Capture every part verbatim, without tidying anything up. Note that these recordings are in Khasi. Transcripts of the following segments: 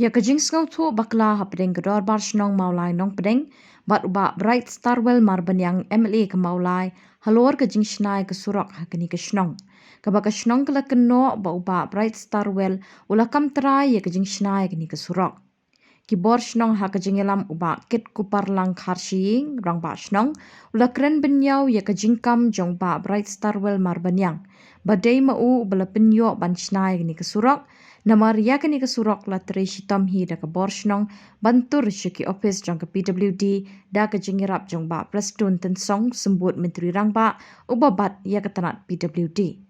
Ïa ka jingsngewthuh bakla hapdeng ka Dorbar Shnong Mawlai Nongpdeng bad u Bah Bright Starwell Marbaniang, M L A ka Mawlai, halor ka jingshna ïa ka surok ha kane ka shnong, kaba ka shnong ka la kynnoh ba u Bah Bright Starwell u la kam trai ïa ka jingshna ïa kane ka surok. Ki bor shnong ha ka jingïalam u Bah Kitkuparlang Kharshiing, Rangbah Shnong, u la kren bynñiaw ïa ka jingkam jong u Bah Bright Starwell Marbaniang, ba dei ma u uba la pynïoh ban shna ïa kane ka surok, namar ïa kane ka surok la trei shitom hi da ka bor shnong ban tur sha ki ophis jong ka P W D da ka jingïarap jong u Bah Prestone Tynsong, Symbud Myntri Rangbah, uba bat ïa ka tnat P W D.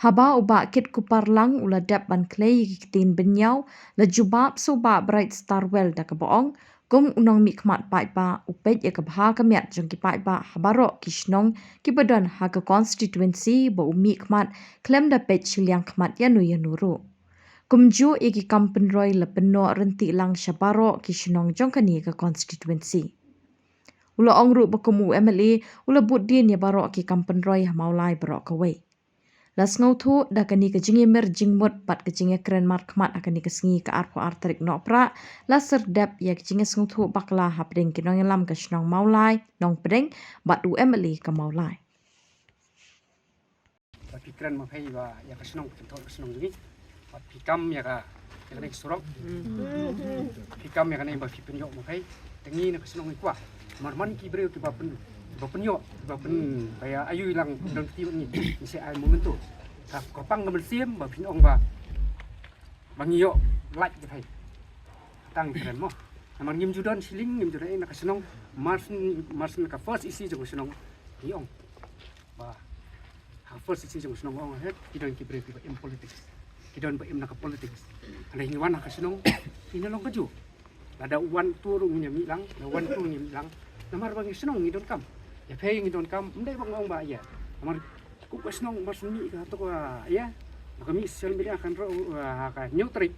Haba u Bah Kitkuparlang u la dep ban khlei ïa ki ktien bynñiaw, la jubab sa u Bah Bright Starwell da kaba ong, kum u nongmihkhmat paidbah, u peit ïa ka bha ka miat jong ki paidbah ha baroh ki shnong kiba don ha ka constituency ba u mihkhmat khlem da peit shiliang khmat ïano ïano ruh. Kumjuh ïa ki kam pynroi la pynnoh ryntih lang sha baroh ki shnong jong kane ka constituency. U la ong ruh ba kum u M L A u la bud dien ïa baroh ki kam pynroi ha Mawlai baroh kawei. La sngewthuh da kane ka jingïamir jingmut bad ka jingïakren markhmat ha kane ka sngi ka arphew ar tarik Nohprah, la sdang ïa ka jingïasngewthuh bakla hapdeng ki nongïalam ka shnong Mawlai Nongpdeng bad u M L A ka Mawlai. Ba phi kren ma phi ba ïa ka shnong, phi thoh ka shnong jong ngi. Ba phi kam ïa ka, ïa kane ka surok. Phi kam ïa kane ba phi pynïoh ma phi. Te ngi na ka shnong ngi kwah. Mar man ki briew kiba pyn, kiba pynïoh, kiba pyn, ba ïa ayu lang don kti ngi. Ngi sa ai momento. Ka, ka pang ka mynsiem ba phin ong ba, ba ngi ïoh lait ïa phi. Tang kren mo. Namar ngim ju don shilling, ngim ju don ei na ka shnong. Mar shen, mar shen ka first E C jong ka shnong. Ngi ong. Ba ha first E C jong ka shnong ong, he, ki don ki briew kiba im politics. Ki don ba im na ka politics. Hynrei ngi wan ha ka shnong, ngi na long kajuh. Lada u wan tu ruh ngin ïa mih lang, lada u wan tu ngin ïa mih lang. Namar ba ngi shnong ngi donkam. Ïa phi ngi donkam, ym dei ba nga ong ba ïa. Namar kum ka shnong mar shen mih ka tu ka ïa. Ba ka mih social media kan ro, ha ka hynñiew tarik.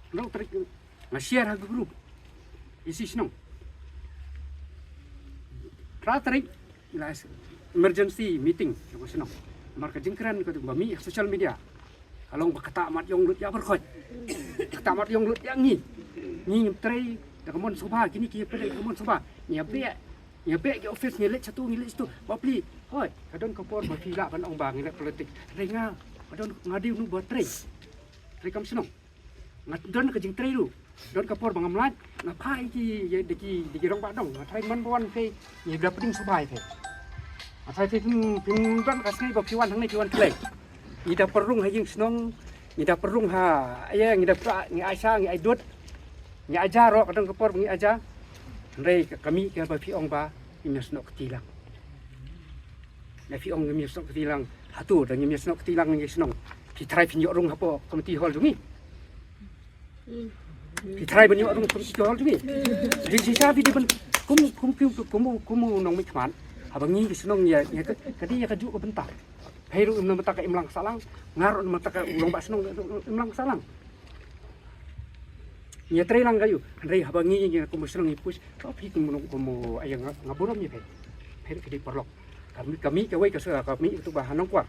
Hynñiew tarik nga share ha ka group. E C shnong. Phra tarik, ila emergency meeting jong ka shnong. Namar ka jingkren ka ba mih ha social media. Ka long ba kata mat ïong lut ïa Barkhoj. Kata mat ïong lut ïa ngi. Ngi ngim trei da ka mon sngewbha, kine ki ïa trei da ka mon sngewbha. Ngi ïa beh, ngi ïa beh ki office, ngi leit shatu, ngi leit shatu. Bapli, hoi, ka don ka por ba phi lah ban ong ba ngi leh politics. Hynrei nga, ka don nga dei uno ba trei. Trei kam shnong. Nga don ka jingtrei ruh. Don ka por ba ngam lait, nga phai ki, ïa, da ki, da ki rangbah dong. Nga trai man ba wan phi, ngi da pdeng sngewbha ïa phi. Nga trai phi, phin, phin don ka sngi ba phi wan hangne phi wan khlei. Ngi da pynrung ha ïing shnong, ngi da pynrung ha, ïa, ngi da pra, ngi ai sha, ngi ai dud. Ngi ai ja ruh, ka don ka por ba ngi ai ja. Hynrei ka, ka mih ka ba phi ong ba, ngim ïasnoh kti lang. Da phi ong ngim ïasnoh kti lang. Hato da ngim ïasnoh kti lang ngi shnong. Phi trai phin ïoh rung hapoh community hall jong ngi. Phi trai ban ïoh rung community hall jong ngi. Dei shisha phi dei ban kum, kum, kum, kum, kum u nongmihkhmat. Haba ngi ki shnong ïa, ïa ka, ka dei ïa kajuh ka bynta. Phi ruh na bynta ka imlang sahlang. Nga ruh na bynta ka u rangbah shnong imlang sahlang. Ngi ïa trei lang ka ïu, hynrei haba ngi, ngi kum shnong ngi push, ka phi kum, kum, ïa nga, nga burom ïa phi. Phi ruh ki dei paralok. Ka mih, ka mih kawei ka sa, ka mih tu ba ha Nongkwar.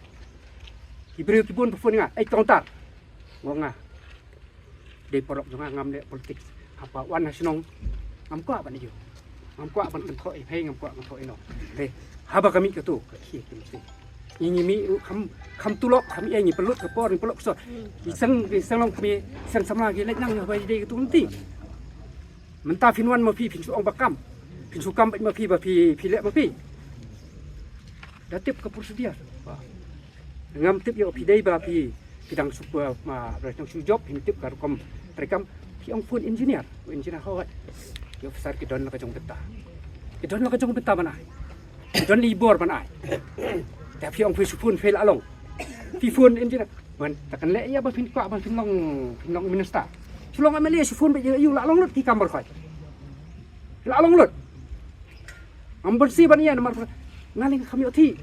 Ki briew ki bun ba phone ïa nga, ei counter. Nga ong nga. Dei paralok jong nga, ngam leh politics. Haba wan ha shnong, ngam kwah ban ïa. Ngam kwah ban pynthoh ïa phi, ngam kwah ban thoh ïa no. Te haba ka mih katu, ka khie ki mesti. Ngi, ngi mih ruh kham, kham tulop, kham ïa ngi pynlut ka por, ngi pynlut ka sor. Ngi seng, ngi seng long kmie, seng samla ki leit nang haba ïadei katu lynti. Mynta phin wan ma phi, phin shu ong ba kam. Phin shu kam beit ma phi, ba phi, phi leh ma phi. Da tip ka procedure. Ngam tip ïa phi dei ba phi, phi dang shu, ma, ba dang shu jop, phin tip ka rukom treikam, phi ong phone engineer, phone engineer hooid. Ki officer ki don la ka jong bynta. Ki don la ka jong bynta ban ai. Ki don i bor ban ai. Te phi ong phi shu phone phi la long. Phi phone engineer. Ban, ta kan leh ïa ba phin kwah, ba phin long, phin long minister. Shu long M L A shu phone ba ïa u la long lut ki kam Barkhoj. La long lut. Ngam ban si ban ïa namar nga leng kham ïoh thi.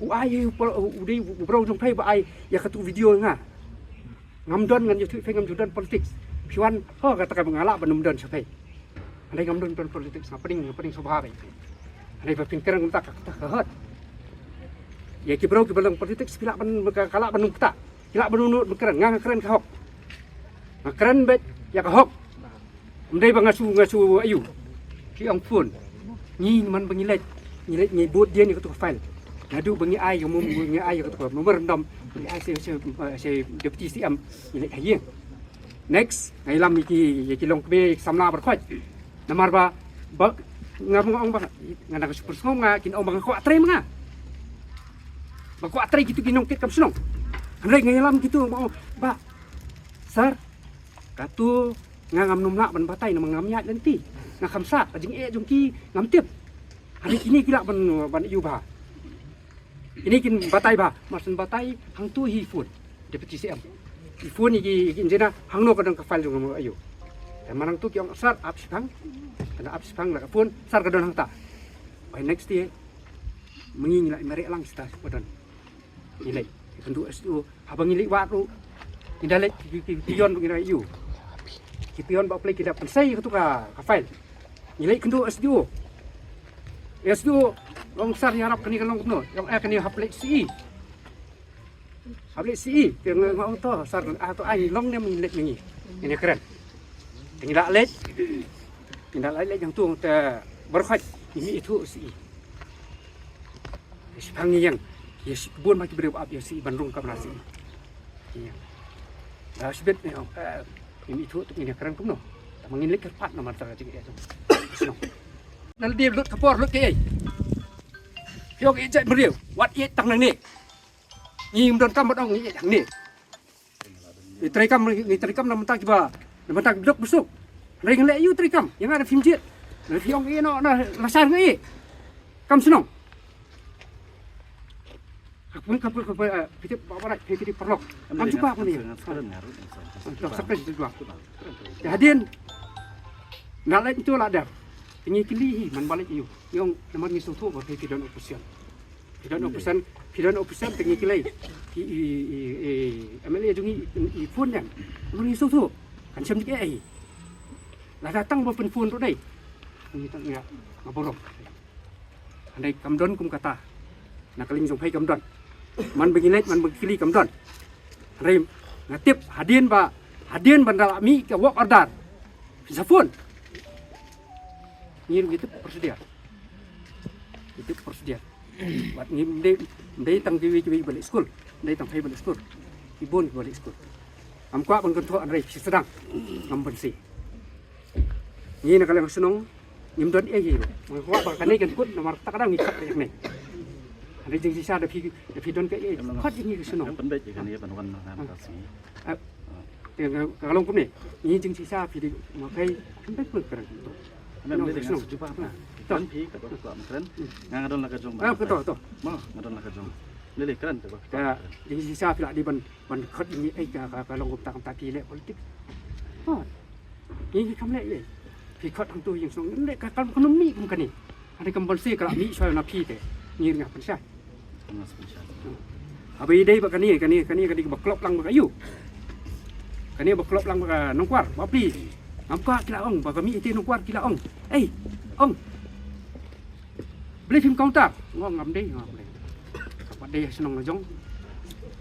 U ai u, u dei u bro jong phi ba ai ïa katu video nga. Ngam don ngan ïoh thi phi ngam ju don politics. Phi wan ho kata ka nga lah ban ym don sha phi. Hynrei ngam don, don politics nga pdeng, nga pdeng sngewbha phi. Hynrei ba phin kren kumta ka, ka hot. Ïa ki bro ki ba long politics phi lah ban ka, ka lah ban ym kata. Ki lah ban ym nud ban kren nga, nga kren ka hok. Nga kren beit. Ïa ka hok. Ym dei ba nga shu, nga shu aiu. Ki ong phone. Ngi man ba ngi leit, ngi leit ngi bud dien ïa katu ka file. Naduh ba ngi ai ïa mem-, ngi ai ïa katu ka memorandum, ngi ai sha, sha, sha Deputy C M, ngi leit ha ïing. Next, nga ïalam ïa ki, ïa ki longkmie, ïa ki samla baroh khoit. Namar ba, ba, nga ong ba, nga dang shu pyrsngewbha nga, kin ong ba nga kwah trei ma nga. Ba kwah trei kitu ki nongkit kam shnong. Hynrei nga ïalam kitu ba, ba, sir, katu nga ngam nym lah ban batai namar ngam ïaid lynti. Nga kham sah, ka jingeh jong ki ngam tip. Hynrei kine ki lah ban, ban ïoh bha. Kine kin batai bha, mar shen batai hangtu hi phone. Deputy C M. I phone ïa ki, ïa ki engineer, hangno ka don ka file jong nga, aiu. Te man hangtu ki ong sir ap shipang. Ka ap shipang la ka phone, sir ka don hangta. By next day, mynta ngi la mareh lang sha ta sha ka don. Ngi leit, ïakynduh S D O, haba ngi leit wad ruh. Ngi da leit ki, ki, ki peon ruh ngi da ïoh. Ki peon ba plie ki da pynsei katu ka, ka file. Ngi leit kynduh S D O. S D O, ong sir ïarap kane ka long kumno? Ong eh kane hap leit C E. Hap leit C E. Te nga ong to sir, ah to ai long ne ngi leit ngi. Ngi kren. Te ngi la leit. Ngi la leit leit hangtu te baroh khoit ngi mih ithuh C E. Ïa shipang ngi ïeng, ïa shi kbun ma ki briew ba ap ïa shi ban rung kamra shi. Ïa. Da shibit ne ong, eh, ngi ithuh tu ngi kren kumno. Tang ma ngin leit kyrpad namar ta ka jingeh jong. Na lade lut ka por lut kaei. Phi ong ïa jait briew, wat ïa tang nangne. Ngim don kam ban ong ïa tang nangne. Ngi trei kam, ngi trei kam na bynta kiba, na bynta kiba duk ba suk. Hynrei ngi leh ïa u trei kam, ïa nga da phim jied. Na phi ong ïa no na lashai nga ïa. Kam shnong. Ka pun, ka pun, ka pun, eh, phi tip ba barai, phi tip paralok. Kam jubab nga ïa. Dok sakre jubab. Te hadien. Na leh itu la der. Ngi kylli hi man ba leh ïa u. Ngi ong namar ngi sngewthuh ba phi don opposition. Phi don opposition, phi don opposition te ngi kylli. I, i, i, i, M L A jong ngi i phone ïa. Namar ngi sngewthuh. Kan shem jingeh hi. Lada tang ba pynphone ruh dei. Ngi tang ïa, nga burom. Hynrei kam don kum kata. Na ka liang jong phi kam don. Man ba ngi leit, man ba ngi kylli kam don. Hynrei nga tip hadien ba, hadien ba nda la mih ka work order. Phi sa phone. Ngi ruh ngi tip procedure. Ngi tip procedure. Wat ngim dei, ym dei tang kiwei kiwei ba leit skul. Ym dei tang phi ba leit skul. Ki bun ba leit skul. Ngam kwah ban kynthoh hynrei phi sdang. Ngam banse. Ngi na ka liang shnong ngim don ei ei ruh. Nga kwah ba kane kan kut namar ta ka dang ngi khot ïa kane. Hynrei jingshisha da phi, da phi don kaei. Khot ïa ngi ka shnong. Pynbeit ïa kane ban wan na ka sngi. Eh, te ka, ka long kumne. Ngi jingshisha phi dei ma kai. Pynbeit pynbeit kren. Ano, ano, lele, ano, nga shu jubab na. To. Kan phi ka to, to, ma kren. Hmm. Nga, nga don la ka jong ba. Ah, ka to, to. Ma, nga don la ka jong. Lele, kren to, ba. Ka, jingshisha phi la dei ban, ban khot ïa ngi, eh, ka, ka, ka long kumta kumta phi leh politik. Oh. Ngi, ngi kam leh, eh. Phi khot hangtu ïing shnong, leh ka, ka, ka nym mih kum kane. Hynrei kam banse ka la mih shuwa na phi te. Ngi ring pynshai. Haba ïadei bad kane, kane, kane, kane ba klop lang bad ka ïu. Kane ba klop lang bad ka Nongkwar, ba plie. Ngam kwah ki la ong, ba ka mih ïa te Nongkwar ki la ong. Ei, ong. Balei phim counter? Nga ong ngam dei, ngam dei. Ka pat dei ha shnong la jong.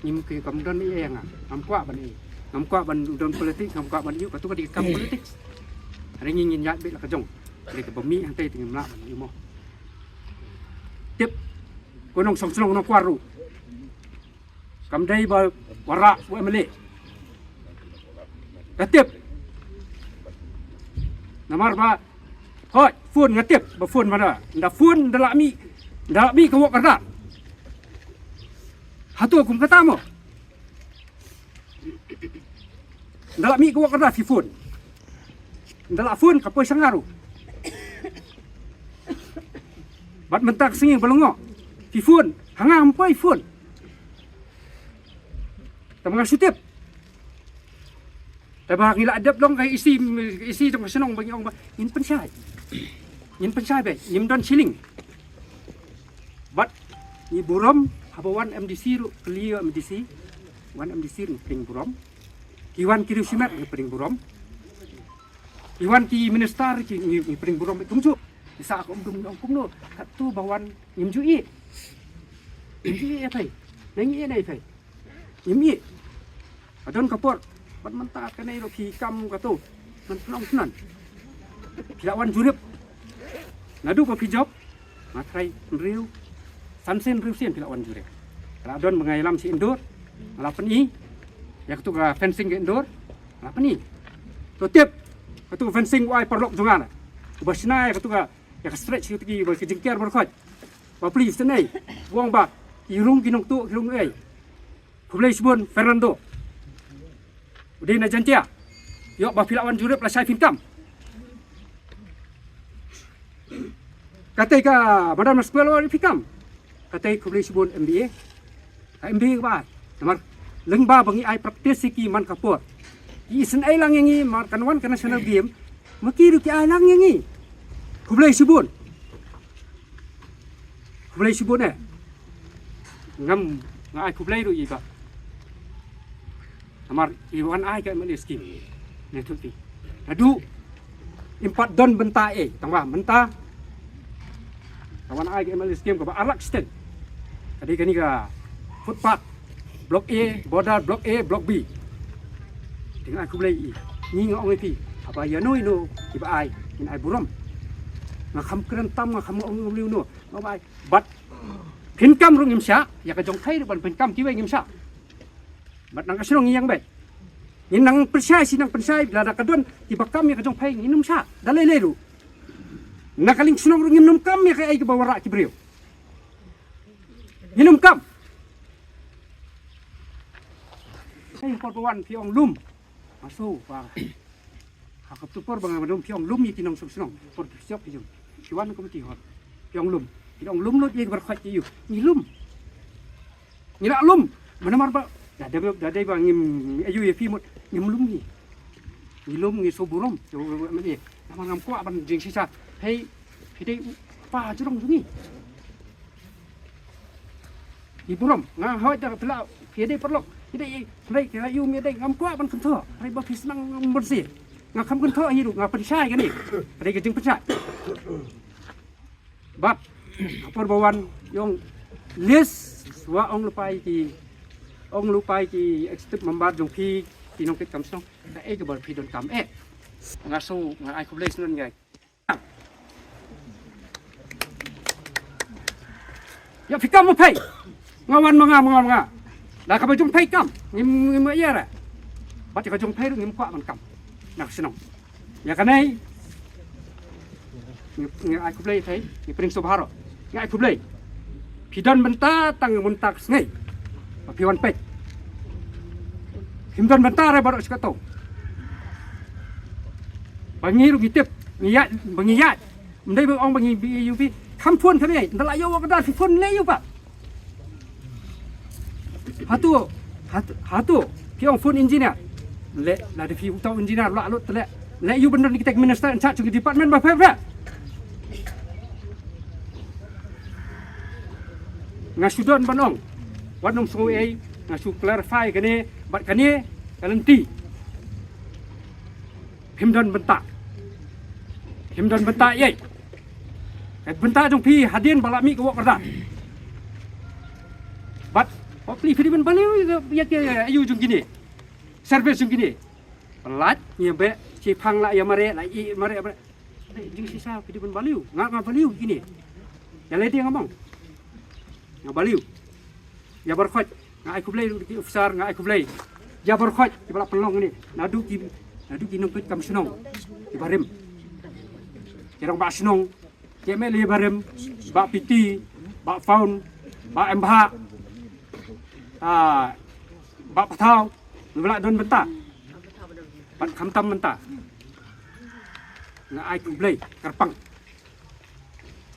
Ngim, ki kam don ei ei ïa nga. Ngam kwah ban ei. Ngam kwah ban don politics, ngam kwah ban ïu, katu ka dei ka kam politics. Hynrei ngi ngin ïaid beit la ka jong. Balei kaba mih hangtei te ngim lah ban ïu mo. Tip. Ko nongshong shnong Nongkwar ruh. Kam dei ba wanrah u M L A. Ka tip. Namar ba, hooid, phone nga tip, ba phone mano. Nda phone, nda la mih, nda la mih ka work order. Hato kum kata mo. Nda la mih ka work order phi phone. Nda la phone ka poi sha nga ruh. Bad mynta ka sngi ba lyngngoh. Phi phone. Ha nga ngam poi phone. Te ma nga shu tip. Te ba ngi la dep long ka E C, E C jong ka shnong ba ngi ong ba ngin pynshai. Ngin pynshai ba ngim don shilling. Bad ngi burom haba wan M D C ruh, kylli ïa M D C. Wan M D C ruh pynburom. Ki wan ki riew shimet ngi pynburom. Ki wan ki minister ki ngi, ngi pynburom kumjuh. Ngi sa ka um dum ong kumno. Katto ba wan ngim ju ïeh. Ngim ju ïeh ïa phi. Na ngi ïeh na ïa phi. Ngim ïeh. Ka don ka por. Bad mynta kane ruh phi kam kato. Ngan pynlong snan. Phi la wan jurip. Naduh ba phi jop, nga trai hynriew, san sien hynriew sien phi la wan jurip. Ka la don ba nga ïalam shi indoor, nga la pyni ïa katu ka fencing ka indoor, nga la pyni. To tip, katu ka fencing u ai paralok jong nga. Uba shna ïa katu ka, ïa ka stretch ïa katu ki, ba ki jingker baroh khoit. Ba pli sien ei, u ong ba i rung ki nongtuh ki rung ei. Khublei shibun Fernando. U dei na Jaintia. Ïoh ba phi la wan jurip lashai phin kam. Katei ka Madam Square phi kam. Katei khublei shibun M B A. Ka M B A ba. Namar lyngba ba ngi ai practice ki man ka por. Ki isynei lang ïa ngi mar kan wan ka national game. Ma ki ruh ki ai lang ïa ngi. Khublei shibun. Khublei shibun eh. Ngam, nga ai khublei ruh ïa i bah. Namar i wan ai ka M L A scheme. Ne thut phi. Naduh im pat don bynta eh, tang ba mynta ka wan ai ka M L A scheme kaba ar lak shiteng. Ka dei kane ka footpath, Block A, border Block A, Block B. Te nga ai khublei ïa i. Ngi nga ong ïa phi, haba ïano ïano iba ai, ngin ai burom. Nga kham kren tam, nga kham ong ïa u no. Nga bai. Bad phin kam ruh ngim shah, ïa ka jong phi ruh ban phin kam kiwei ngim shah. Bad nang ka shnong ngi ïeng beit. Ngin nang pynshai shi nang pynshai, lada ka don kiba kam ïa ka jong phi ngin ym shah. Da lei lei ruh. Na ka liang shnong ruh ngin ym kam ïa kaei kaba wanrah ki briew. Ngin ym kam. Ei, por ba wan phi ong lum. Maso ba. Ha katu por ba nga dum phi ong lum ïa ki nongshong shnong. Por phi siok phi jong. Phi wan komiti hot. Phi ong lum. Phi ong lum lut ïa ki baroh khoit ki ïa u. Ngi lum. Ngi la lum. Mana mar ba. Da dei ba, da dei ba ngim ïa u ïa phi mut. Ngim lum ngi. Ngi lum ngi sngewburom. Namar ngam kwah ban jingshisha. Hei. Phi dei u pa jrong jong ngi. Ngi burom, nga hoi da phi la, phi dei paralok, phi dei, phi dei, phi dei, ïa u, phi dei, ngam kwah ban kynthoh, hynrei ba phi sdang ngam bersih. Nga kham kynthoh hi ruh, nga pynshai kane, ka dei ka jingpynshai. Bad, ka por ba wan, ïa ong, list, wa ong lypa ïa ki, ong lypa ïa ki executive member jong phi, ki nongkit kam shnong, kaei kaba phi donkam eh. Nga sngew, nga ai khublei sngewbha ïa. Ïa phi kam ma phi. Nga wan ma nga, ma nga, ma nga. Da kaba jong phi kam. Ngim, ngim ïa ra. Bad ïa ka jong phi ruh ngim kwah ban kam. Na ka shnong. Ïa kane. Ngi, ngi ai khublei phi, ngi pring sngewbha ruh. Ngi ai khublei. Phi don bynta tang mynta ka sngi. Ba phi wan peit. Phim don bynta re baroh shi kato. Ba ngi ruh ngi tip, ngi ïaid, ba ngi ïaid. Ym dei ba ong ba ngi bi ïa u phi. Kham phone kham ïa. Ynda la ïoh wa ka dar phi phone leh ïa u pat. Hato, hato, hato. Phi ong phone engineer. Leh, lada phi uta u engineer la lut leh. Leh ïa u ban don kita ki minister in charge ki department ba phi phi. Nga shu don ban ong. Wat nym sngew ei, nga shu clarify kane, bad kane, ka lynti. Phim don bynta. Phim don bynta ei. Ka bynta jong phi hadien ba la mih ka wok kyrdan. Bad, hopefully phi dei ban balei ïa ka ïa u jong kine. Service jong kine. Pyllait, ngi beh, shi phang la ïa mareh, la ïa mareh, mareh. Dei, jingshisha phi dei ban balei. Nga, nga balei kine. Ïa lei dei nga mong. Nga balei. Ïa baroh khoit. Nga ai khublei ruh ki officer, nga ai khublei. Ïa baroh khoit kiba la pynlong ne. Naduh ki, naduh ki nongkit kam shnong. Kiba rim. Ki rangbah shnong. Ki M L A barim. Bah Piti. Bah Faun. Bah Embha. Ah, Bah Pathaw. Ngi ba la don bynta. Bad khamtam bynta. Nga ai khublei kyrpang.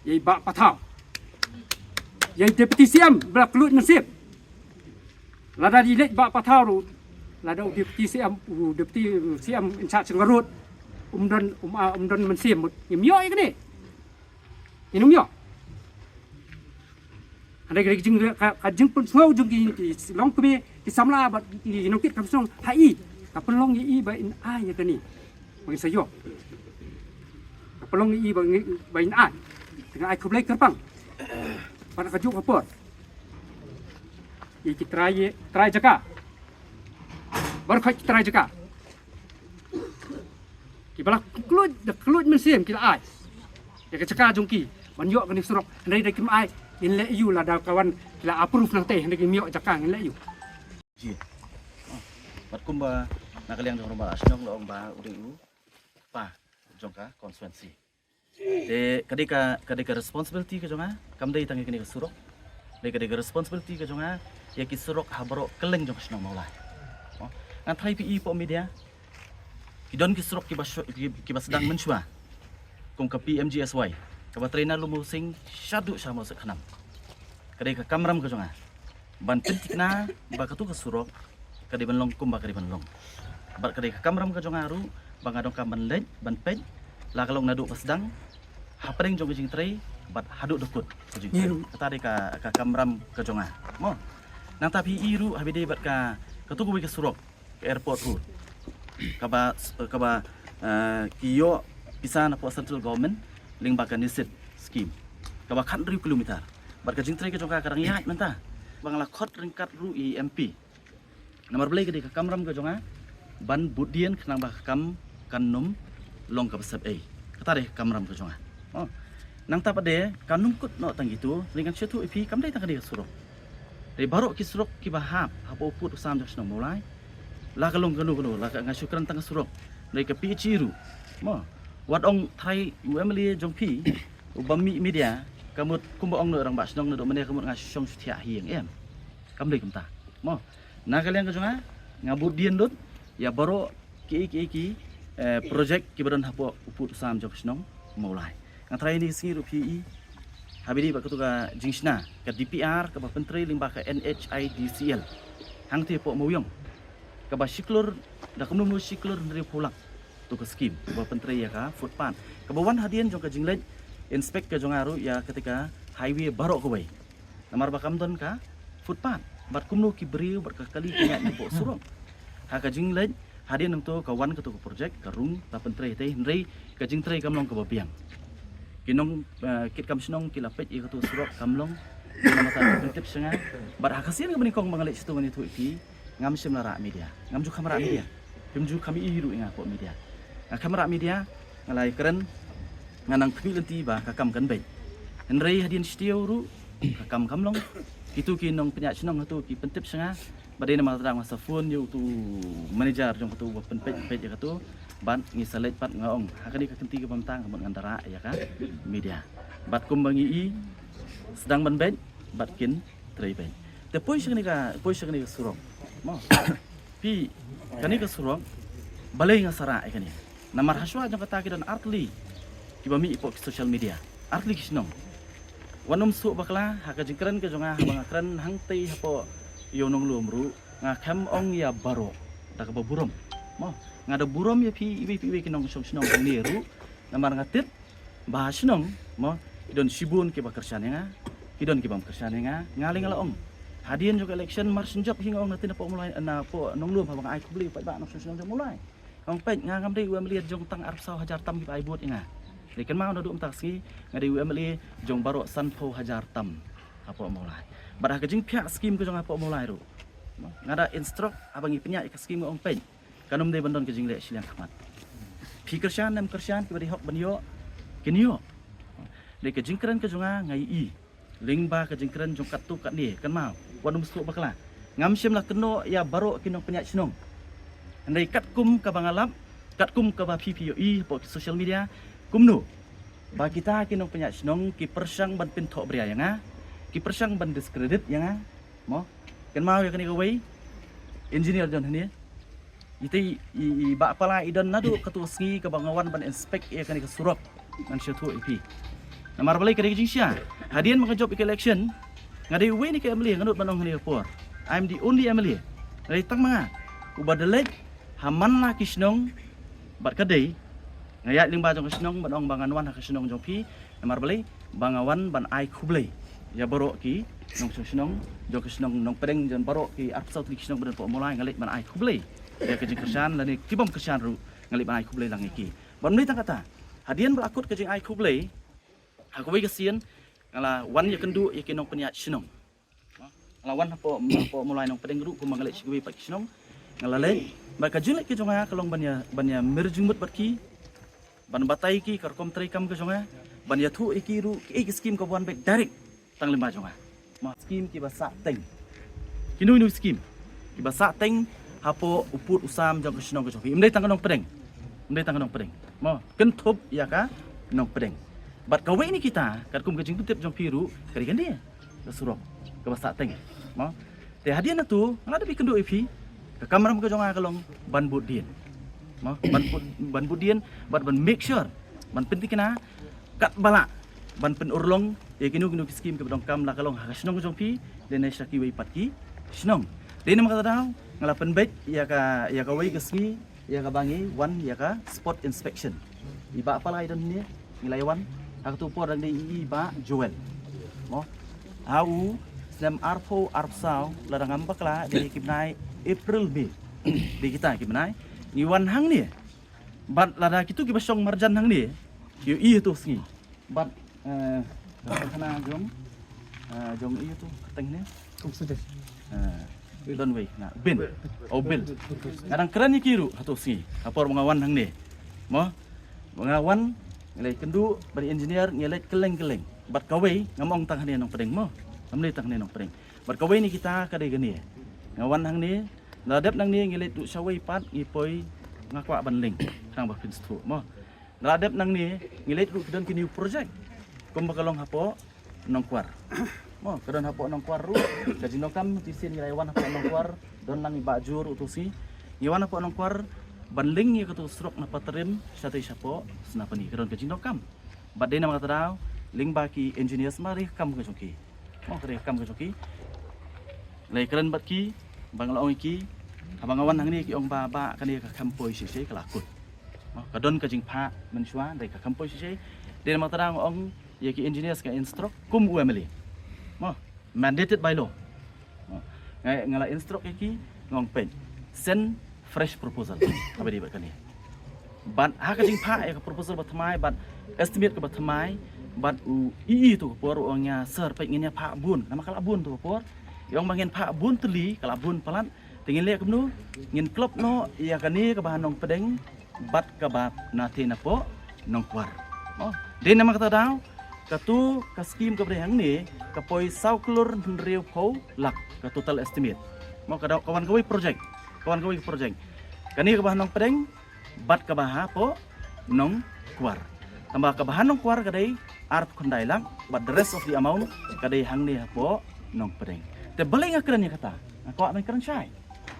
Ïa i Bah Pathaw. Ïa i Deputy C M, ba la kylluid mynsiem. Lada i leit Bah Pathaw ruh, lada u Deputy C M, u Deputy C M in charge jong ka road, um don, um, ah, um don mynsiem mut. Ngim ïoh ïa kane. Ngin ym ïoh. Hynrei ka jing, ka, ka jingpynsngew jong ki, ki longkmie, ki samla bad ki nongkit kam shnong ha i. Ka pynlong ïa i ba in ai ïa kane. Ba ngin sa ïoh. Ka pynlong ïa i ba ngin, ba in ai. Te nga ai khublei kyrpang. Bad kajuh ka por. Ïa ki trai, trai jaka. Baroh khoit ki trai jaka. Ki ba la kluid, da kluid mynsiem ki la ai ïa ka jaka jong ki ban ïoh kane ka surok. Hynrei da kim ai, ngin leh ïa u lada ka wan ki la approve nangtei, hynrei kim ïoh jaka ngin leh ïa u. Ji. Bad kumba na ka liang jong u Rangbah Shnong la ong ba u dei u kpa jong ka constituency. Te ka dei ka, ka dei ka responsibility ka jong nga, kam dei tang ïa kane ka surok. Dei ka, dei ka responsibility ka jong nga ïa ki surok ha baroh kylleng jong ka shnong Mawlai. Ngan tharai phi i hapoh media, ki don ki surok ki ba shu-, ki, ki ba sdang mynshuwa, kum ka P M G S Y, ka ba trei na Lum Mawsing shaduh sha Mawsitkhnam. Ka dei ka kamram ka jong nga ban pynthikna ba katu ka surok ka dei ban long kumba ka dei ban long. Bad ka dei ka kamram ka jong nga ruh ba nga donkam ban leit ban peit, la ka long naduh ba sdang, hapdeng jong ka jingtrei bad haduh da kut ka jingtrei. Kata dei ka, ka kamram ka jong nga. Mo. Nangta phi i ruh ha ba ïadei bad ka, katu kawei ka surok, ka Airport Road, ka ba, ka ba, eh, ki ïoh pisa na hapoh Central Government lyngba ka NESID scheme, ka ba khathynriew kilometer. Bad ka jingtrei ka jong ka ka dang ïaid mynta. Ba nga la khot ryngkat ruh ïa i M P. Namar balei, ka dei ka kamram ka jong nga ban bud dien khnang ba ka kam kan nym long ka ba sep ei. Kata dei ka kamram ka jong nga. Oh. Nangta pat de kan nym kut noh tang kito, hynrei ngan sngewthuh ïa phi, kam dei tang kane ka surok. Dei baroh ki surok ki ba hap hapoh u pud u sam jong ka shnong Mawlai. La ka long kano kano, la ka, nga shu kren tang ka surok, dei ka P H E ruh. Mo. Wat ong tharai u M L A jong phi u ba mih media, ka mut kumba ong noh u Rangbah Shnong, naduh mynne ka mut nga shong shu thiah hi ïa nga, em. Kam dei kumta. Mo. Na ka liang ka jong nga, nga bud dien lut ïa baroh ki, ki, ki, eh, project ki ba don hapoh u pud u sam jong ka shnong Mawlai. Nga tharai ïa kane ka sngi ruh phi i ha ba ïadei bad katu ka jingshna ka D P R ka ba pyntrei lyngba ka N H I D C L hangtei hapoh Mawiong, ka ba shi klur, da kumno kumno shi klur hynriewphew lak. Tu ka scheme ka ba pyntrei ïa ka footpath, ka ba wan hadien jong ka jingleit inspect ka jong nga ruh ïa kata ka highway baroh kawei. Namar ba kam don ka footpath, bad kumno ki briew bad ka kali ka ïaid hapoh surok. Ha ka jingleit hadien nangto ka wan katu ka project, ka rung la pyntrei tei, hynrei ka jingtrei kam long ka ba biang. Ki nong, eh, kit kam shnong ki la peit ïa katu surok, kam long. Namar ta pyntip sha nga. Bad ha ka sien ka ba nyngkong ba nga leit shatu ngan ïathuh ïa phi, ngam shym la rah media. Ngam ju kham rah media. Phim ju kham i ruh ïa nga hapoh media. Nga kham rah media, nga la ïakren, nga nang khmih lynti ba ka kam kan beit. Hynrei hadien shtiew ruh ka kam kam long. Kitu ki nongpynïaid shnong hatu ki pyntip sha nga. Bad dei namar ta nga sa phone ïa utu manager jong katu ba pynpeit peit ïa katu. Bad ngi sa leit pat, nga ong ha kane ka kynti ka ba mynta ka mut ngan da rah ïa ka media. Bad kumba ngi i, sdang ban beit bad kin trei beit. Te poi sha kane ka, poi sha kane ka surok. Mo. Phi, kane ka surok, balei nga sa rah ïa kane? Namar hashwa jong kata ki don artylli ki ba mih hapoh ki social media, artylli ki shnong. Wat nym suk bakla, ha ka jingkren ka jong nga, ha ba nga kren hangtei hapoh ïa u nonglum ruh, nga khlem ong ïa baroh, da ka ba burom. Mo, nga da burom ïa phi iwei pa iwei ki nongshong shnong hangne ruh. Namar nga tip ba ha shnong, mo, ki don shibun ki ba kyrshan ïa nga, ki don ki bym kyrshan ïa nga. Nga lei nga la ong, hadien jong ka election mar shen jop hi nga ong, na tynrai hapoh Mawlai, na hapoh nonglum, ha ba nga ai khublei pat ba nongshong shnong jong Mawlai. Nga ong peit, nga ngam dei u M L A jong tang arphew saw hajar tam ki ba ai vote ïa nga. Hynrei kynmaw, naduh mynta ka sngi nga dei u M L A jong baroh sanphew hajar tam hapoh Mawlai. Bad ha ka jingpynïaid scheme ka jong hapoh Mawlai ruh, nga da instruct ha ba ngi pynïaid ïa ka scheme, nga ong peit, kan nym dei ban don ka jingleh shiliang khmat. Phi kyrshan ne ym kyrshan, ki ba dei hok ban ïoh kin ïoh. Dei ka jingkren ka jong nga, nga i lyngba ka jingkren jong katto katne, kynmaw, wat nym suk bakla. Ngam shym la kynnoh ïa baroh ki nongpynïaid shnong. Hynrei katkum ka ba nga lap, katkum ka ba phi phi ïohi hapoh ki social media, kumno ba kita ki nongpynïaid shnong ki pyrshang ban pynthohbria ïa nga, ki pyrshang ban discredit ïa nga. Mo, kynmaw ïa kane kawei, Engineer John Hynne. Ite i, i, i Bah Pala i don naduh katu ka sngi ka ba nga wan ban inspect ïa kane ka surok. Ngan sngewthuh ïa phi. Namar balei, ka dei ka jingshisha. Hadien ba nga jop ïa ka election, nga dei uwei na ki M L A, nga nud ban ong ha kane ka por, I'm the only M L A. Nga dei tang ma nga u ba da leit ha man la ki shnong. Bad ka dei, nga ïaid lyngba jong ka shnong ban ong ba ngan wan ha ka shnong jong phi. Namar balei? Ba nga wan ban ai khublei ïa baroh ki nongshong shnong jong ka shnong Nongpdeng, jong baroh ki arphew saw tylli ki shnong ba don hapoh Mawlai, nga leit ban ai khublei ïa ka jingkyrshan, lane ki bym kyrshan ruh nga leit ban ai khublei lang ïa ki. Bad ym dei tang kata, hadien ba la kut ka jingai khublei, ha kawei ka sien nga la wan ïakynduh ïa ki nongpynïaid shnong. Nga la wan hapoh, hapoh Mawlai Nongpdeng ruh, kumba nga leit sha kiwei pat ki shnong, nga la leit. Bad ka jingleit ka jong nga ka long ban ïa, ban ïa mir jingmut bad ki, Ban batai ki ka rukom trei kam ka jong nga, ban ïathuh ïa ki ruh ki, ki skim ka wan beit direct tang lyngba jong nga. Mo, skim kiba sah teng. Kino kino skim kiba sah teng hapoh u pud u sam jong ka shnong ka jong phi. Ym dei tang ka Nongpdeng. Ym dei tang ka Nongpdeng. Mo, kynthup ïa ka Nongpdeng. Bad kawei na kita, katkum ka jingpyntip jong phi ruh, ka dei kane ka surok kaba sah teng. Mo. Te hadien nangta nga la dep ïakynduh ïa phi, ka kamram ka jong nga ka long ban bud dien. Mo, ban bud, ban bud dien, bad ban make sure, ban pynthikna katba lah ban pynurlong ïa kino kino ki skim kiba donkam, la ka long ha ka shnong ka jong phi lane sha kiwei pat ki shnong. Te namar kata ka daw nga la pynbeit ïa ka, ïa kawei ka sngi ïa kaba ngi wan ïa ka spot inspection. I Bah Palai don hangne, ngi la ïa wan ha kato ka por, dang dei i Bah Joel. Mo, ha u snem arphew arphew saw, lada ngam bakla, dei ki bnai April, May. Dei kita ki bnai ngi wan hangne. Bad lada kito kiba shong marjan hangne, ïohi ïa kato ka sngi. Bad, eh, ka khana jong, eh, jong ïa kato ka kyrteng ne? Kum sudeh. Eh, don wei na bin. Oh, Bill. Nga dang kren ïa ki ruh ha kato ka sngi ha por ba nga wan hangne. Mo, ba nga wan, ngi la ïakynduh bad i engineer, ngi leit kylleng kylleng. Bad kawei, ngam ong tang hangne Nongpdeng mo. Ngam lei tang hangne Nongpdeng. Bad kawei na kita ka dei kane. Nga wan hangne, la dep nangne ngi leit ruh shawei pat, ngi poi, nga kwah ban link, khnang ba phin sngewthuh mo. La dep nangne ngi leit ruh ki don ki new project. Kumba ka long hapoh Nongkwar. Mo, ka don hapoh Nongkwar ruh. Ka jingdonkam, te shisien ngi la ïa wan hapoh Nongkwar, don lang i Bah Jur uto u sngi. Ngi wan hapoh Nongkwar ban link ïa kato ka surok na Patrim shatei shapoh Snapani, ka don ka jingdonkam. Bad dei namar kata ka daw, lyngba ki engineers, ma dei ka kam ka jong ki. Mo, ka dei ka kam ka jong ki. Ngi la ïakren bad ki, ba nga la ong ïa ki, haba nga wan hangne ki ong ba, Bah, kane ka kam poi shisha ka la kut. Mo, ka don ka jingphah mynshuwa, dei ka kam poi shisha. Dei namar kata ka daw nga ong ïa ki engineers, nga instruct kum u M L A. Mo, mandated by law. Mo, nga, nga la instruct ïa ki, nga ong peit, send fresh proposal. Haba dei bad kane. Bad ha ka jingphah ïa ka proposal ba thymmai, bad estimate kaba thymmai, bad u E E to ka por u ong ïa nga, sir, peit, ngin ïa phah bun, namar ka la bun to ka por. I ong ba ngin phah bun tylli, ka la bun palat. Te ngin leh kumno? Ngin klop noh ïa kane kaba ha Nongpdeng bad kaba na te napoh Nongkwar. Mo, dei namar kata ka daw, kato ka skim kaba dei hangne ka poi saw klur hynriewphew lak ka total estimate. Mo, ka daw ka wan kawei project, ka wan kawei project. Kane kaba ha Nongpdeng bad kaba hapoh Nongkwar. Tangba kaba ha Nongkwar ka dei arphew khyndai lak, bad the rest of the amount ka dei hangne hapoh Nongpdeng. Te balei nga kren ïa kata? Nga kwah ban kren shai.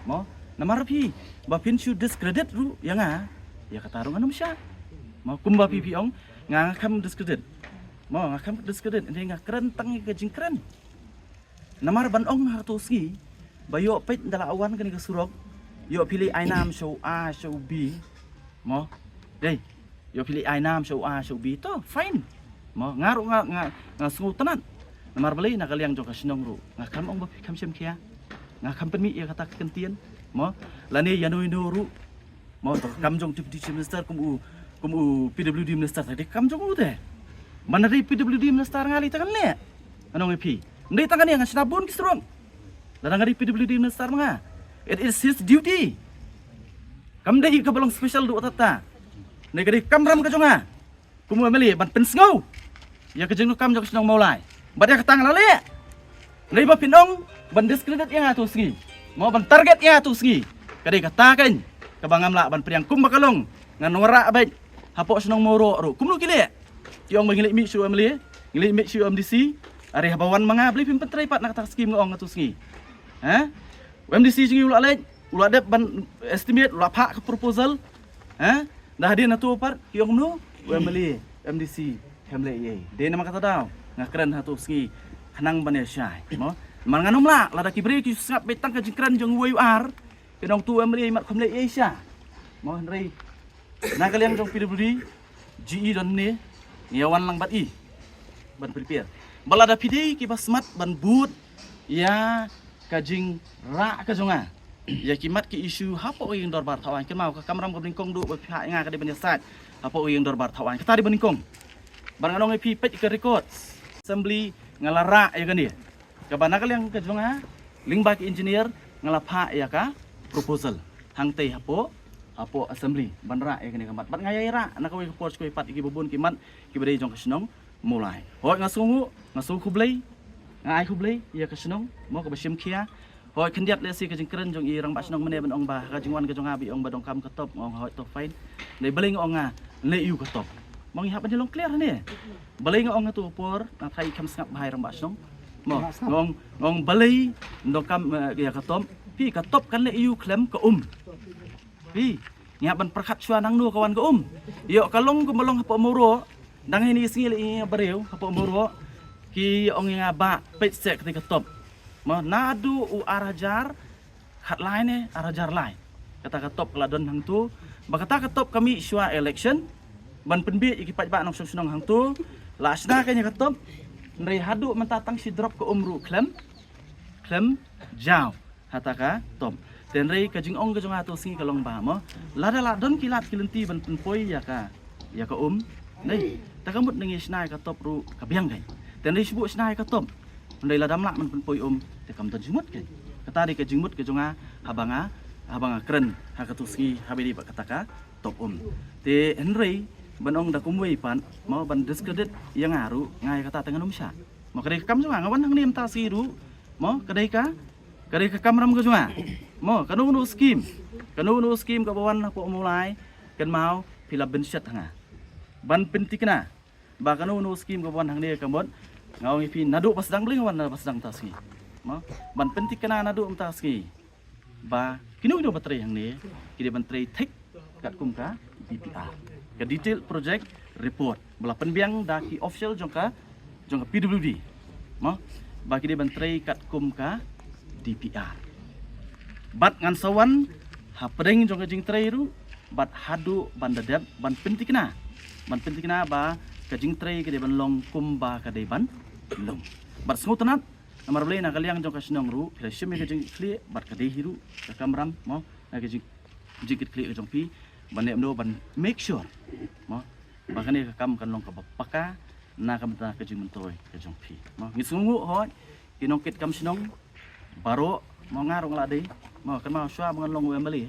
Mo, namar phi, ba phin shu discredit ruh ïa nga, ïa kata ruh ngan ym shah. Mo, kumba phi phi ong, nga, nga kham discredit. Mo, nga kham discredit, hynrei nga kren tang ïa ka jingkren. Namar ban ong ha kato ka sngi ba ïoh peit, ynda la wan kane ka surok, ïoh phi leit ai nam sha u A, sha u B. Mo, dei, ïoh phi leit ai nam sha u A, sha u B, to fine. Mo, nga ruh nga, nga, nga sngewtynnat. Namar balei? Na ka liang jong ka shnong ruh nga kham ong ba phi kham shim khia. Nga kham pynmih ïa kata ka kyntien. Mo, lane ïano ïano ruh. Mo, to ka kam jong Deputy Chief Minister kum u, kum u P W D Minister, te dei ka kam jong u te. Ban dei P W D Minister, nga lei tang ngan leh. Ngan ong ïa phi, ym dei tang kane, ngan shna bun ki surok. Lada nga dei P W D Minister ma nga, it is his duty. Kam dei kaba long special duh ta ta. Ym dei, ka dei ka kamram ka jong nga kum u M L A ban pynsngew ïa ka jingdonkam jong ka shnong Mawlai. Bad ïa kata nga la leh. Ym dei ba phin ong ban discredit ïa nga ha kato ka sngi. Mo, ban target ïa nga ha kato ka sngi. Ka dei kata keiñ kaba ngam lah ban pdiang. Kumba ka long, ngan wanrah beit hapoh shnong Mawroh ruh. Kumno ki leh? Ki ong ba ngi leit mih sha u M L A, ngi leit mih sha u M D C. Are haba wan ma nga, balei phim pyntrei pat na kata ka skim nga ong ha kato ka sngi? Ha? U M D C jong ngi u la leit, u la dep ban estimate, u la phah ka proposal. Ha? Ynda hadien hato pat ki ong kumno? U M L A, M D C, kham leh ei ei. Dei namar kata ka daw nga kren ha kato ka sngi khnang ban ïa shai. Mo, namar ngan ym lah lada ki briew ki sngap beit tang ka jingkren jong uwei u ar, kin ong to u M L A mat kham leh ei ei sha. Mo, hynrei na ka liang jong P W D, G E don hangne, ngi ïa wan lang bad i ban prepare. Bad lada phi dei kiba smat ban bud ïa ka jingrah ka jong nga ïa ki mat ki issue hapoh ka ïing dorbar thaw aiñ, kynmaw ka kamram kaba nyngkong duh ba phi phah ïa nga ka dei ban ïasaid hapoh ka ïing dorbar thaw aiñ. Kata dei ba nyngkong. Bad ngan ong ïa phi, peit ka records assembly, nga la rah ïa kane. Kaba na ka liang ka jong nga, lyngba ki engineer, nga la phah ïa ka proposal hangtei hapoh hapoh assembly ban rah ïa kane ka mat. Bad nga ïai rah na kawei ka por sha kawei pat ïa kiba bun ki mat kiba dei jong ka shnong Mawlai. Hooid, nga sngewnguh, nga sngew khublei, nga ai khublei ïa ka shnong, mo, kaba shim khia. Hooid, khyndiat lehse ka jingkren jong i rangbah shnong mynne ban ong ba ha ka jingwan ka jong nga ba i ong ba donkam ka top, nga ong hooid to fine. Balei nga ong nga leh ïa u ka top? Mo, ngi hap ban ïalong clear hangne. Balei nga ong ha tu ka por, na thai kham sngap bha i rangbah shnong. Mo, nga ong, nga ong balei donkam, eh, ïa ka top? Phi, ka top kan leh ïa u khlem ka um. Phi, ngi hap ban pyrkhat shuwa nangno ka wan ka um. Ïoh, ka long kumba long hapoh Mawroh. Dang hynne sngi lei ïa nga briew hapoh Mawroh, ki ong ïa nga ba peit seh kata ka top. Mo, naduh u ar hajar khatlai ne ar hajar lai kata ka top ka la don hangto. Ba kata ka top ka mih shuwa election ban pynbiej ïa ki paidbah nongshong shnong hangto. La shna ka ïa ka top, hynrei haduh mynta tang shi drop ka um ruh khlem, khlem jaw hata ka top. Te hynrei ka jingong ka jong nga tu sngi ka long ba, mo, lada la don ki lad ki lynti ban pynpoi ïa ka, ïa ka um, ne, te ka mut ngi shna ïa ka top ruh ka biang kai. Te hynrei shu buh shna ïa ka top, hynrei lada ym lah ban pynpoi um, te kam don jingmut kai. Kata dei ka jingmut ka jong nga haba nga, haba nga kren ha ka tu sngi haba dei ba kata ka top um. Te hynrei ban ong da kumwei pat, mo, ban discredit ïa nga ruh, nga ïa kata te ngan ym shah. Mo, ka dei ka kam jong nga, nga wan hangne mynta sngi ruh, mo, ka dei ka, ka dei ka kamram ka jong nga. Mo, kano kano skim, kano kano skim kaba wan hapoh Mawlai, kynmaw phi la bynshet ha nga ban pynthikna ba kano kano skim kaba wan hangne ka mut, nga ong ïa phi naduh ba sdang, balei nga wan naduh ba sdang mynta sngi? Mo, ban pynthikna naduh mynta sngi ba kino kino ba trei hangne ki dei ban trei thik katkum ka D P R, ka detail project report, ba la pynbiang da ki official jong ka, jong ka P W D, mo, ba ki dei ban trei katkum ka D P R. Bad ngan sa wan hapdeng jong ka jingtrei ruh, bad haduh ban da dep ban pynthikna, ban pynthikna ba ka jingtrei ka dei ban long kumba ka dei ban long. Bad sngewtynnat namar balei, na ka liang jong ka shnong ruh phi la shim ïa ka jingkitkhlieh, bad ka dei hi ruh ka kamram, mo, na ka jing, jingkitkhlieh ka jong phi ban leh kumno ban make sure, mo, ba kane ka kam kan long kaba paka na ka bynta ka jingmyntoi ka jong phi. Mo, ngi sngewnguh hooid ki nongkit kam shnong baroh, mo, nga ruh nga la dei, mo, kynmaw shuwa ba ngan long u M L A,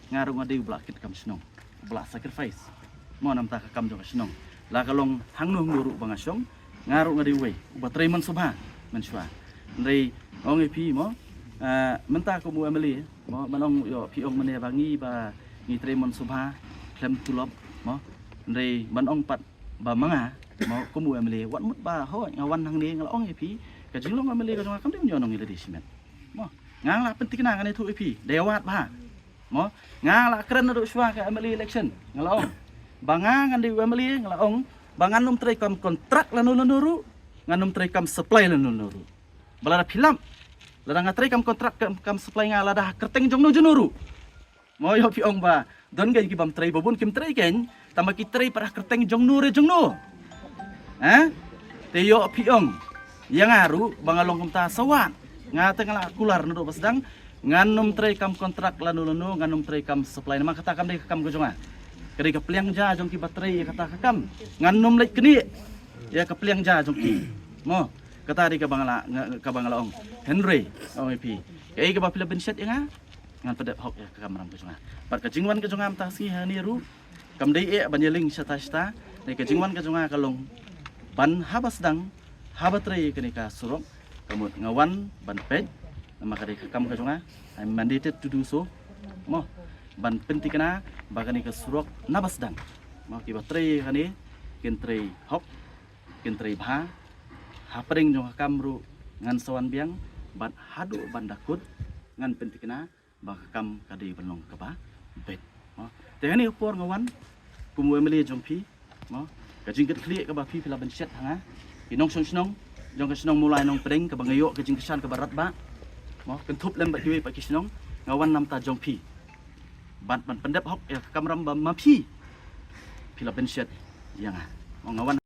nga ruh nga dei uba la kit kam shnong, uba la sacrifice, mo, na bynta ka kam jong ka shnong. La ka long hangno hangno ruh ba nga shong, nga ruh nga dei uwei uba trei mon sngewbha mynshuwa. Hynrei ong ïa phi, mo, ah, mynta kum u M L A, mo, ban ong, ïoh, phi ong mynne ba ngi, ba ngi trei mon sngewbha khlem tulop, mo, hynrei ban ong pat ba ma nga, mo, kum u M L A, wat mut ba hooid nga wan hangne nga la ong ïa phi, ka jinglong M L A ka jong nga kam dei ban ïoh nongïaladei shimet. Mo, nga la pynthikna, ngan ïathuh ïa phi da ïawad bha. Mo, nga la kren naduh shuwa ka M L A election, nga la ong ba nga ngan dei u M L A, nga la ong ba ngan ym trei kam kontrak lano lano ruh, ngan ym trei kam supply lano lano ruh. Ba lada phi lap, lada nga trei kam kontrak kam, kam supply, nga lada ha kyrteng jongno jongno ruh, mo, ïoh phi ong ba don keiñ ki bym trei, ba bun kim trei keiñ, tangba ki trei pat ha kyrteng jongno re jongno. Eh? Te ïoh phi ong ïa nga ruh ba nga long kumta, sa wad. Nga te nga la kular naduh ba sdang, ngan ym trei kam kontrak lano lano, ngan ym trei kam supply, namar kata kam dei ka kam ka jong nga. Ka dei ka pliang ja jong ki ba trei ïa kata ka kam. Ngan ym leit knieh ïa ka pliang ja jong ki, mo. Kata dei kaba nga la, nga, kaba nga la ong. Hynrei ong ïa phi, kaei kaba phi la bynshet ïa nga, ngan pyndep hok ïa ka kamram ka jong nga. Bad ka jingwan ka jong nga mynta sngi hangne ruh kam dei eh ban ïaling shata shata. Dei, ka jingwan ka jong nga ka long ban haba sdang, haba trei kane ka surok, ka mut nga wan ban peit, namar ka dei ka kam ka jong nga, I'm mandated to do so, mo, ban pynthikna ba kane ka surok naba sdang, mo, ki ba trei kane kin trei hok, kin trei bha. Hapdeng jong ka kam ruh ngan sa wan biang, bad haduh ban da kut ngan pynthikna ba ka kam ka dei ban long kaba beit, mo. Te hangne ka por nga wan kum u M L A jong phi, mo, ka jingkitkhlieh kaba phi, phi la bynshet ha nga, ki nongshong shnong jong ka shnong Mawlai Nongpdeng, kaba nga ïoh ka jingkyrshan kaba radbah, mo, kynthup lem bad kiwei pat ki shnong, nga wan na bynta jong phi, bad ban pyndep hok ïa ka kamram ba ma phi, phi la bynshet ïa nga, mo. Nga wan